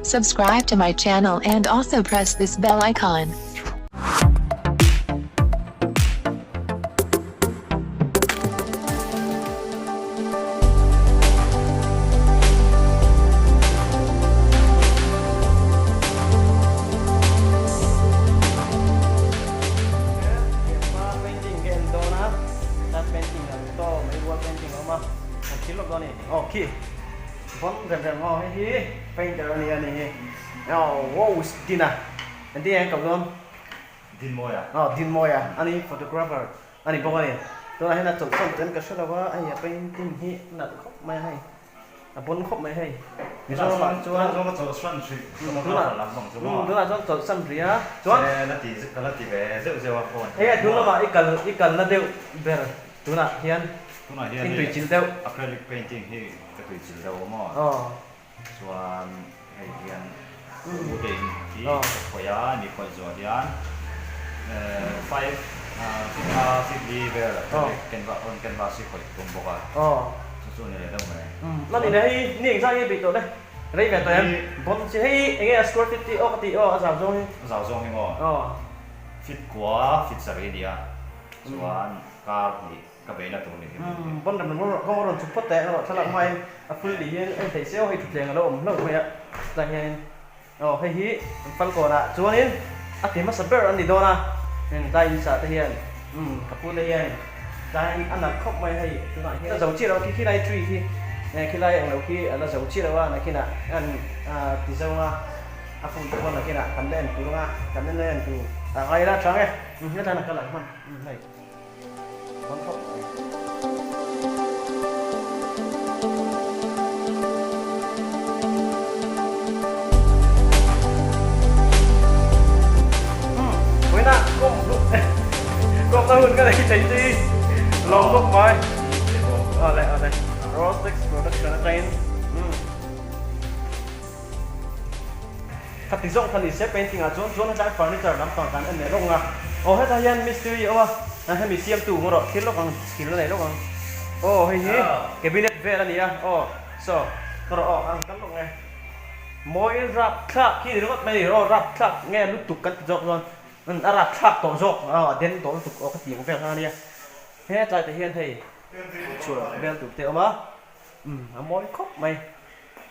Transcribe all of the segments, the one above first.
Subscribe to my channel and also press this bell icon. Painting ka en dawn a, chuan painting ang tawm mai wall painting a awm a, kan thil lawk dawn a ni. Aw khi vawn rem rem aw hei hi painter a ni a ni hi aw rose din a engtin nge an koh dawn? Dinmawia. Aw Dinmawia a ni photographer a ni bawk a ni. Tunah hian a chawlhsawn ten ka hre lo a, hei a painting hi a nalh khawp mai a hei. A bon khawp mai hei. Mizoram ah chuan Tunah chuan ka chawlhsan hrih photographer lam bang chu maw? Tunah chuan chawlhsan hrih a, chuan Che la ti ka la ti ve zeuh zeuh a phone Hei a hnung lamah i kal i kalna deuh ber tunah hian Tunah hian in tuichilh deuh. Acrylic painting hi ka tuichilh deuh a maw? Aw. Chuan hei hian u te in hi ka khawih a, mi khawih zawh hian five feet a feet li vel acrylic canvas on canvas hi khawih tum bawk a, chu chu a ni leh deuh mai. Hman ni le hei ni engzah nge beih tawh le rei ve tawh em bon chi hei enge a square feet tih aw ka tih aw a zau zawng hi. A zau zawng hi maw? Feet kua feet sarih a ni a, chuan kar hnih. Ka beihna tur ni hi min ti. Bon rem rem kawng a rawn chhuk phawt teh erawh thlalak hmain a full ni hian en theih se aw hei thutthleng a lo awm hlauh mai a tlai hianin aw hei hi an fal kawnah chuanin a ti hmasa ber an ni dawn a tlai in sa te hian umm ka pu te hian tlaiin a nalh khawp mai hei tunah hian a zo chiah lo a khi khilai tree khi khilai englo khi a la zo chiah lo a nakinah an ti zawng a a full te pawh nakinah kan la en tur anga kan la en tur a ngai la chang e hetlai na ka lang hman hei. Khati zawng kha ni se painting ah chuan chuan hetlai furniture lampang kan en leh lawk ang a aw hetah hian mistiri a awm a hemi siamtu hmu rawh thil lawk ang skill a nei lawk ang aw hei hi cabinet vel a ni a aw saw ka rawh aw ang kal lawk nge mawi rap thlak khi ni ringawt mai a ni aw rap thlak nge lutuk kan ti zawk chuan a rap thlak tawh zawk aw a den tawh lutuk aw ka ti ang vel kha a nia hetlai te hian hei chhuah vel tur te a awm a. Umm a mawi khawp mai.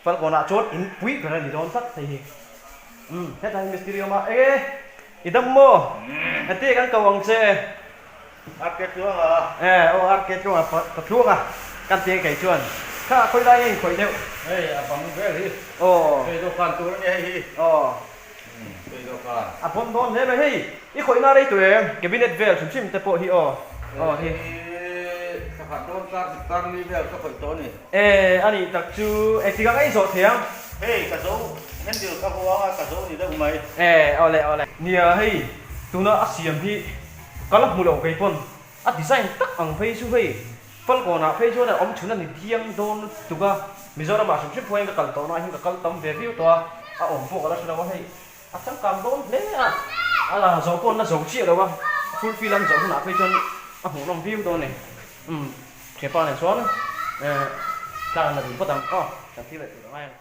Falkawnah chuan in pui ber a ni dawn tlat hei hi. Umm hetah hian mistiri awm a, enge i dam maw? Heti kan ko ang che. Arke tluanga. E aw arke tluanga pa tluanga kan ti kei chuan. Kha khawi lai nge in khawih deuh? Hei a bang vel hi. Aw. Hei dawhkan tur a ni hei hi. Aw. Hei dawhkan. A pawn dawn hle mai hei i khawihna rei tur em cabinet vel hrim hrim te pawh hi aw aw hi. Hei thla dawn kar kar li vel ka khawih tawh a ni. E a nih tak chu engtikah ka inzawh thei ang. Hei ka zo handle ka huang a ka zo ni deuh mai. E awle awle. Nia hei tuna a siam hi ka la hmu lo kei pawn a design tak ang phei chu hei Falkawnah phei chuan a awm chhun a ni thiang dawn lutuk a, Mizoramah hrim hrim pawhin ka kal tawh naah hian ka kal tam ve viau tawh a, a awm pawh ka la hre lo a, hei a changkang dawn hle a, a la zo pawh an la zo chiah lo a, full fill an zawh hunah phei chuan a hmuhnawm viau dawn a ni. Umm thianpa nen chuan eh tlang an la dun phawt ang aw, kan thil leh tur a ngai ang.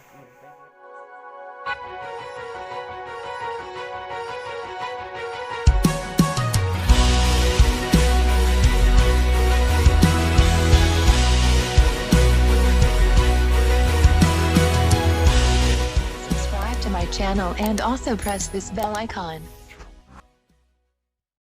Subscribe to my channel and also press this bell icon.